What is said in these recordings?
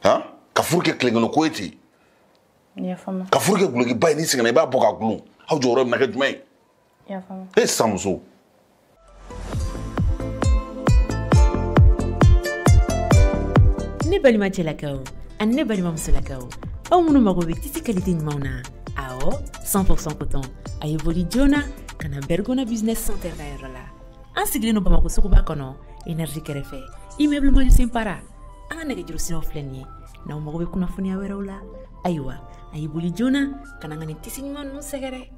Han, ka furu kɛ tilenkɛnɛ ko ye ten. Ka furu kɛ gulokiba ye, n'i sɛgɛnna i b'a bɔ k'a gulon. Aw jɔyɔrɔ bɛna kɛ jumɛn ye? E sisan muso. Ne balima cɛlakaw ani ne balima musolakaw, aw minnu mago bɛ tisi qualité ɲumanw na, awɔ 100% coton, a ye boli joona ka na Bergona Business Center ka yɔrɔ la. An sigilen don Bamakɔ suguba kɔnɔ, énergie kɛrɛfɛ, immeuble Maju Para. An ka nɛgɛjuru siraw filɛ nin ye, n'aw mago bɛ kunnafoniya wɛrɛw la, ayiwa a ye boli joona ka na an ka nin tisi ɲuman ninnu sɛgɛrɛ.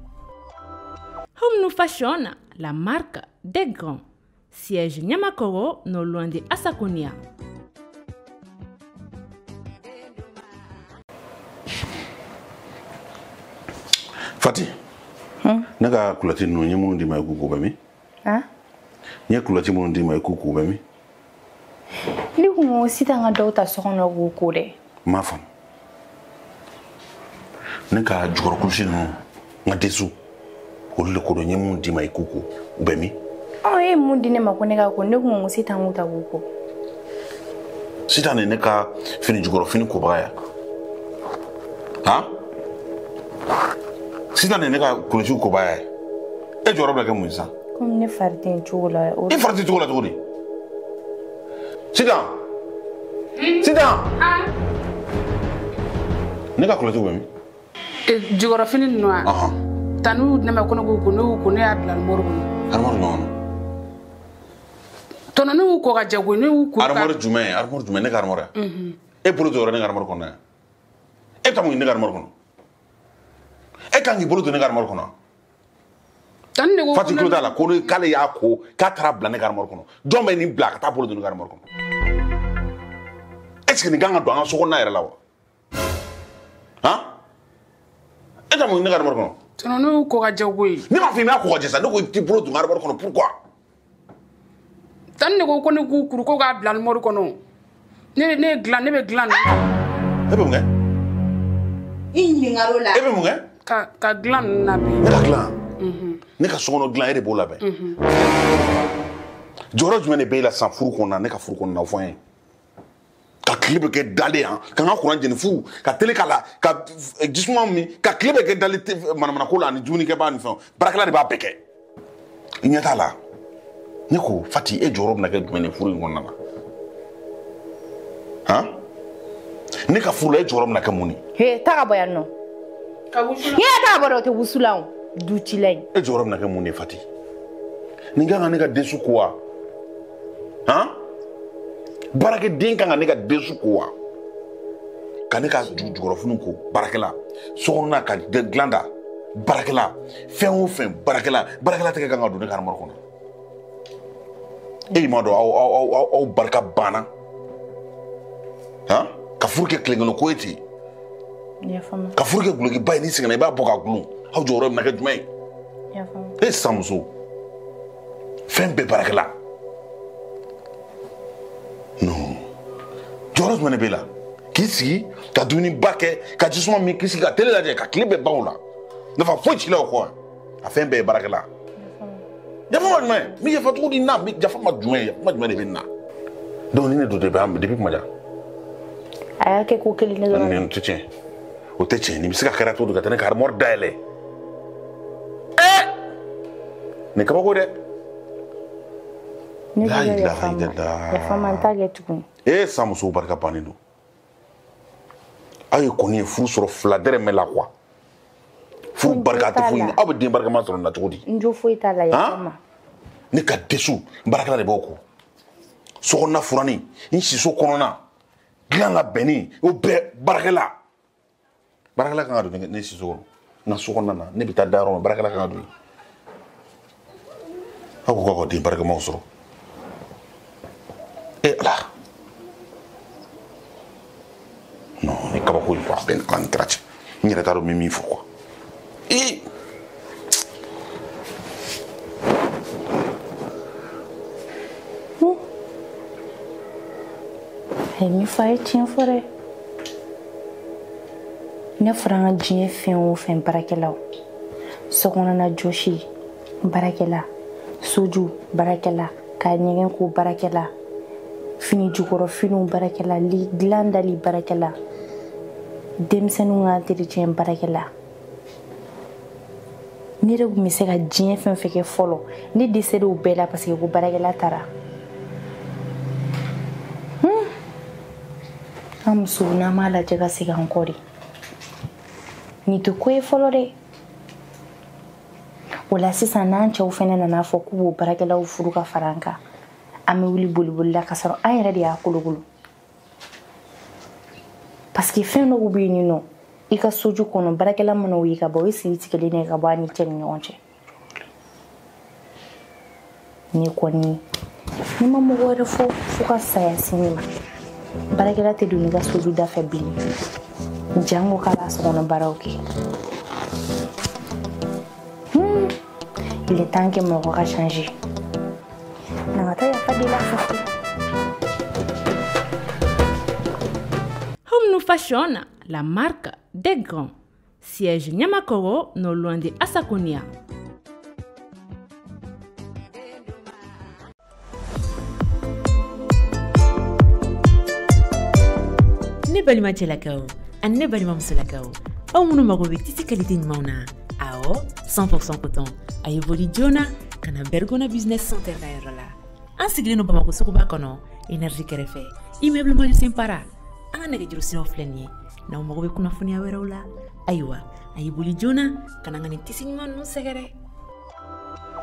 Home New Fashion, la marque des grands. Siège Niamakoro, non loin de Assakonia. Fati, ne ka kulati ninnu n ye minnu d'i ma i k'u ko bɛ min? N ye kulati minnu d'i ma i k'u ko bɛ min? Ne kun ko sisan ka dɔw ta so kɔnɔ k'u ko dɛ. N m'a faamu. Ne ka jukɔrɔ kulusi ninnu n ka desu olu de ko don, n ye minnu d'i ma i k'u ko u bɛ min? Ɔ e ye mun di ne ma ko ne ka ko, ne kun ko sisan k'u ta k'u ko. Sisan de ne ka fini jukɔrɔ fini kobaga ya. Han? Sisan de ne ka kulusiw kobaga ye. E jɔyɔrɔ bɛna kɛ mun ye sisan? Komi ne fari tɛ n cogo la. E fari tɛ cogo la cogo di? Sitan! Sitan! Ne ka kulusiw bɛ min? Jukɔrɔfini ninnu wa? Tani y'u di ne ma ko ne k'u ko, ne y'u ko, ne y'a bila armoire kɔnɔ. Armoire jumɛn kɔnɔ? Tɔnɔ ne y'u ko ka jɛ koyi, ne y'u ko. Armoire jumɛn? Armoire jumɛn? Ne ka armoire ya? E bolo don yɔrɔ ne ka armoire kɔnɔ yan. E bɛ taa mun ɲini ne ka armoire kɔnɔ? E kan k'i bolo don ne ka armoire kɔnɔ? Tani de ko Fati tulo t'a la ko k'ale y'a ko k'a taara bila ne ka armoire kɔnɔ. Jɔn bɛ nin bila ka taa bolo don ne ka armoire kɔnɔ? Est-ce que nin kan ka don an ka so kɔnɔna yɛrɛ la wa? Han? E taa mun ɲini ne ka armoire kɔnɔ? Tɔnɔ ne y'u ko ka jɛ koyi. Ne m'a fɔ i m'a ko ka jɛ sa, ne ko i t'i bolo don n ka armoire kɔnɔ pourquoi? Tani de ko ko ne k'u kuru ko k'a bila armoire kɔnɔ. Ne ne dilan, ne bɛ dilan. E bɛ mun kɛ? I ɲininkaro la. E bɛ mun kɛ? Ka dilan ninnu labɛn. Ne ka dilan? Ne ka sokɔnɔ dilan e de b'o labɛn. Jɔyɔrɔ jumɛn de b'e la sisan furu kɔnɔna, ne ka furu kɔnɔna, o fɔ n ye. Ka tile bɛ kɛ dalen yan, ka n ka kuran jeni fu, ka tele k'a la, ka jisuma min, ka tile bɛ kɛ dalen manamanako la ani dumunikɛbaa ni fɛnw. Baarakɛla de b'a bɛɛ kɛ. I ɲɛ t'a la. Ne ko Fati, e jɔyɔrɔ bɛna kɛ jumɛn ye furu in kɔnɔna na? Han? Ne ka furu la, e jɔyɔrɔ bɛna kɛ mun ye? He, taa ka bɔ yan nɔ. Ka wusulan. N'i y'a ta ka bɔ dɛ, o tɛ wusulan o. Du cila in. E jɔyɔrɔ bɛna kɛ mun ye Fati? Nin kan ka ne ka densu ko wa? Han? Baarakɛden kan ka ne ka densu ko wa? Ka ne ka jukɔrɔfiniw ko baarakɛla, sokɔnɔna ka dilan da baarakɛla, fɛn o fɛn baarakɛla, baarakɛla tɛgɛ kan ka don ne ka armoire kɔnɔ. E m'a dɔn aw barika banna. Han? Ka furu kɛ tilenkɛnɛ ko ye ten. Ka furu kɛ gulokiba ye, n'i sɛgɛnna i b'a bɔ k'a gulon. Aw jɔyɔrɔ bɛna kɛ jumɛn ye? E sisan muso, fɛn bɛɛ baarakɛla. Non. Jɔyɔrɔ jumɛn de b'e la? K'i sigi ka dumuniba kɛ, ka jisuma min, k'i sigi ka tele lajɛ, ka tile bɛɛ ban o la. Nafa foyi t'i la o kɔ. A fɛn bɛɛ ye baarakɛla. Yafa ma jumɛn? N bɛ yafa cogo di na? Yafa ma jumɛn? Yafa ma jumɛn de bɛ nin na? Donc ni ne don depuis kuma jan. A y'a kɛ ko kelen ne dɔrɔn. Nin tɛ tiɲɛ. O tɛ tiɲɛ. Nin bɛ se ka kɛra cogo di ka taa ne ka armoire dayɛlɛ? Ɛɛ! Nin kabako dɛ. Ne bɛ yafa ma. Yafa ma, n t'a kɛ tuguni. Ee san musow barika bannen don. Aw ye kɔni ye furu sɔrɔ fila dɛrɛmɛ la quoi. Furu barika tɛ foyi ɲɛ. Aw bɛ den barikama sɔrɔ nin na cogo di? N jo foyi t'a la, yafa ma. Ne ka desu baarakɛla de b'aw kɔ. Sokɔnɔna furanni, n siso kɔnɔna, dilan labɛnni, o bɛɛ baarakɛla. Baarakɛla kan ka don ne siso kɔnɔ. N ka sokɔnɔna na, ne bɛ taa da yɔrɔ min, baarakɛla kan ka don yen. Aw ko k'aw ka den barikamaw sɔrɔ. E Ala. Non, ni kabako in quoi, a bɛ Ala ni kira cɛ. N yɛrɛ t'a dɔn n bɛ min fɔ quoi. Ee! A ye min fɔ, a ye tiɲɛ fɔ dɛ. Ne fɔra an ka diɲɛ fɛn o fɛn baarakɛlaw, sokɔnɔna jɔsi baarakɛla, soju baarakɛla, ka ɲɛgɛn ko baarakɛla, Fini jukɔrɔ finiw baarakɛla, li dilan dali baarakɛla, denmisɛnninw ka entretien baarakɛla. Ne yɛrɛ tun bɛ se ka diɲɛ fɛn fɛn kɛ fɔlɔ, ne dɛsɛra o bɛɛ la parce que ko baarakɛla taara. An musow n'an m'a lajɛ ka segin an kɔ de, nin tɛ ko ye fɔlɔ dɛ. O la sisan n'an cɛw fɛnɛ nana fɔ k'u b'o baarakɛlaw furu ka fara an kan, an bɛ wuli boliboli la k'a sɔrɔ an yɛrɛ de y'a kolokolo. Parce que fɛn dɔw bɛ yen nɔ, i ka soju kɔnɔ baarakɛla mana o ye ka ban, o ye siri tigɛlen de ye ka bɔ a ni cɛ ni ɲɔgɔn cɛ. Ne kɔni ne ma mɔgɔ wɛrɛ fɔ fo ka saya se ne ma. Baarakɛla tɛ don ne ka soju da fɛ bilen, jango k'a b'a sokɔnɔ baaraw kɛ. Il est temps que mɔgɔ ka changer. Na ka taa yafa deli a fɛ. Home New Fashion, la marque des grands. Siège Niamakoro, non loin de Assakonia. Ne balima cɛlakaw ani ne balima musolakaw, aw minnu mago bɛ tissu qualité ɲumanw na, awɔ, 100% coton, a ye boli joona ka na Bergona Business Center ka yɔrɔ la. An sigilen don Bamakɔ suguba kɔnɔ, énergie kɛrɛfɛ, immeuble Marie Para. An ka nɛgɛjuru siraw filɛ nin ye, n'aw mago bɛ kunnafoniya wɛrɛw la, ayiwa, a ye boli joona ka na an ka nin tissu ɲuman ninnu sɛgɛrɛ.